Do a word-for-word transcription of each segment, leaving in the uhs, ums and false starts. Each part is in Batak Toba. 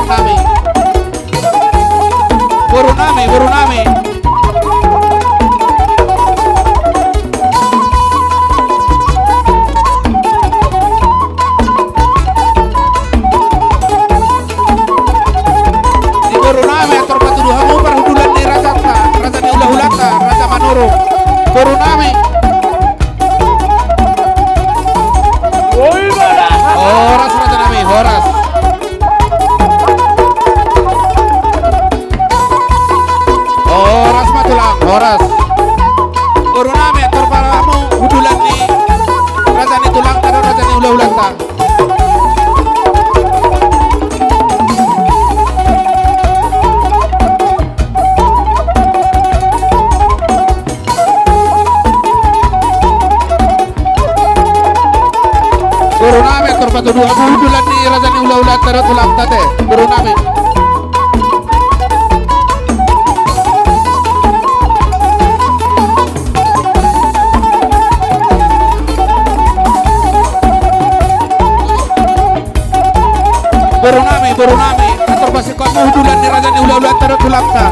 nami. Boru nami, boru nami. Di boru nami, atur patudu hamu parhundulan ni rajanta, raja ni hulahulanta, Raja Manurung. Boru nami. Horas raja nami, horas. Horas ma tulang, horas. Boru nami, atur patudu hamu hundulan ni raja ni tulangta dohot raja ni hulahulanta. Boru nami, atur patudu hamu hundulan ni raja ni hulahulanta dohot tulangta, ate. Boru nami. Boru nami, boru nami, atur pasingkop hamu hundulan ni raja ni hulahulanta dohot tulangta.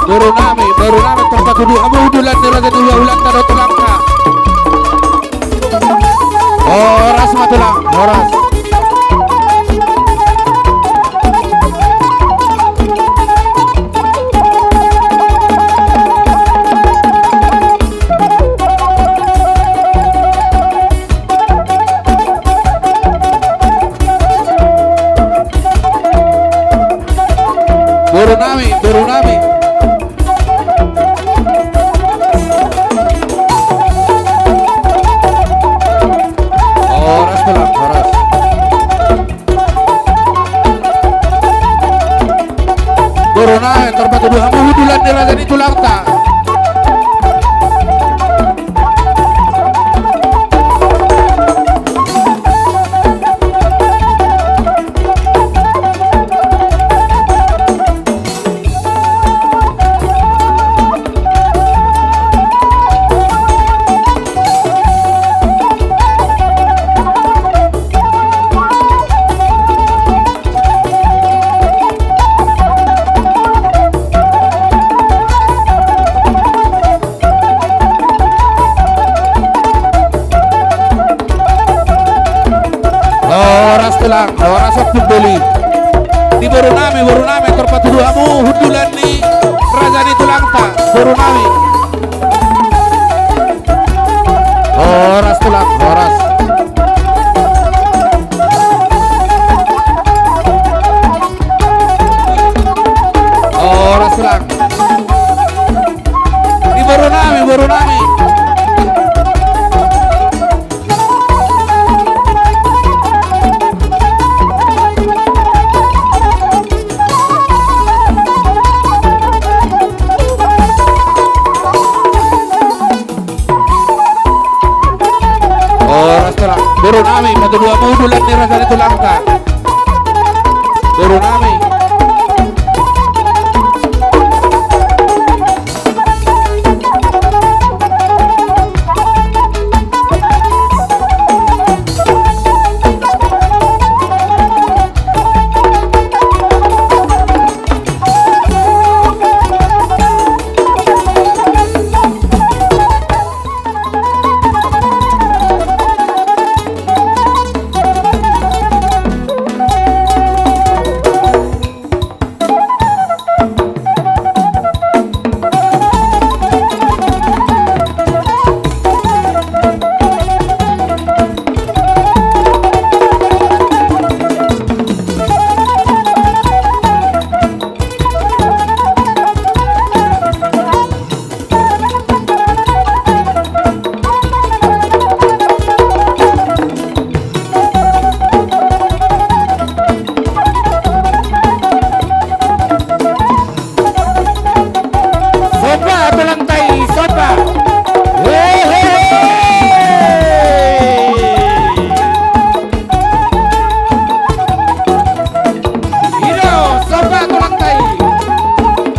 Boru nami, boru nami, atur patudu hamu hundulan ni raja ni hulahulanta dohot tulangta. Horas ma tulang, horas. Boru nami, boru nami. Horas tulang, horas. Boru nami, atur patudu hamu hundulan ni raja ni tulangta. Horas tulang, horas ompung doli. Di boru nami, boru nami, atur patudu hamu hundulan ni raja ni tulangta, boru nami. Horas tulang, horas. Horas tulang. Di boru nami, boru nami. Horas tulang. Boru nami, patudu hamu hundulan ni raja ni tulangta. Boru nami. Tolangta i, somba. Hehehe. I do, somba tolangta i.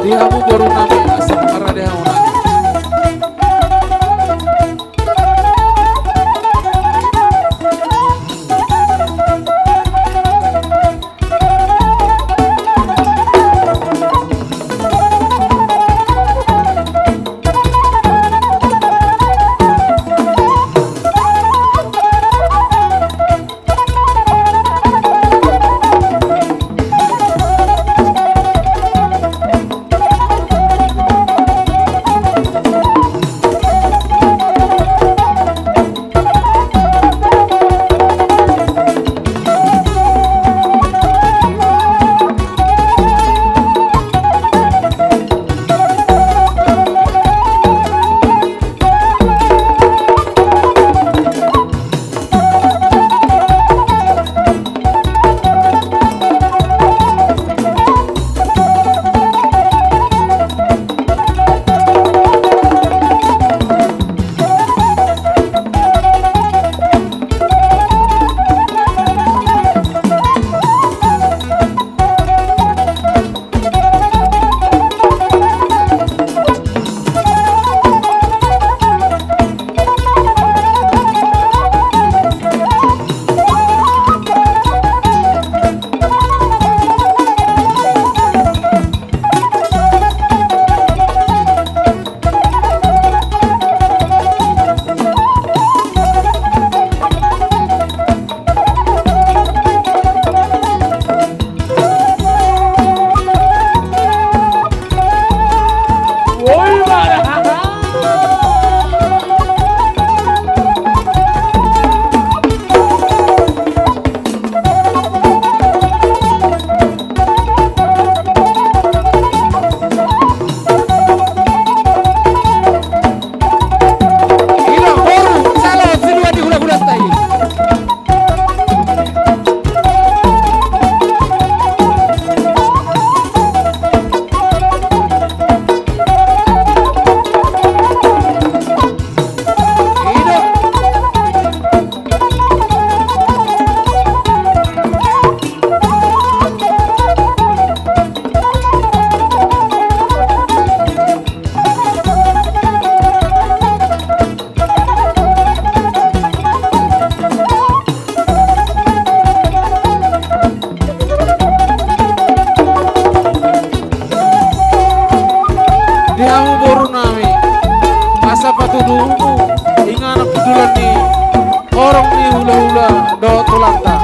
Di hamu boru nami, asa mara di hamu nami. Di hamu boru nami, asa patuduhonmu inganan pudulan ni horong ni hulahula dohot tulangta.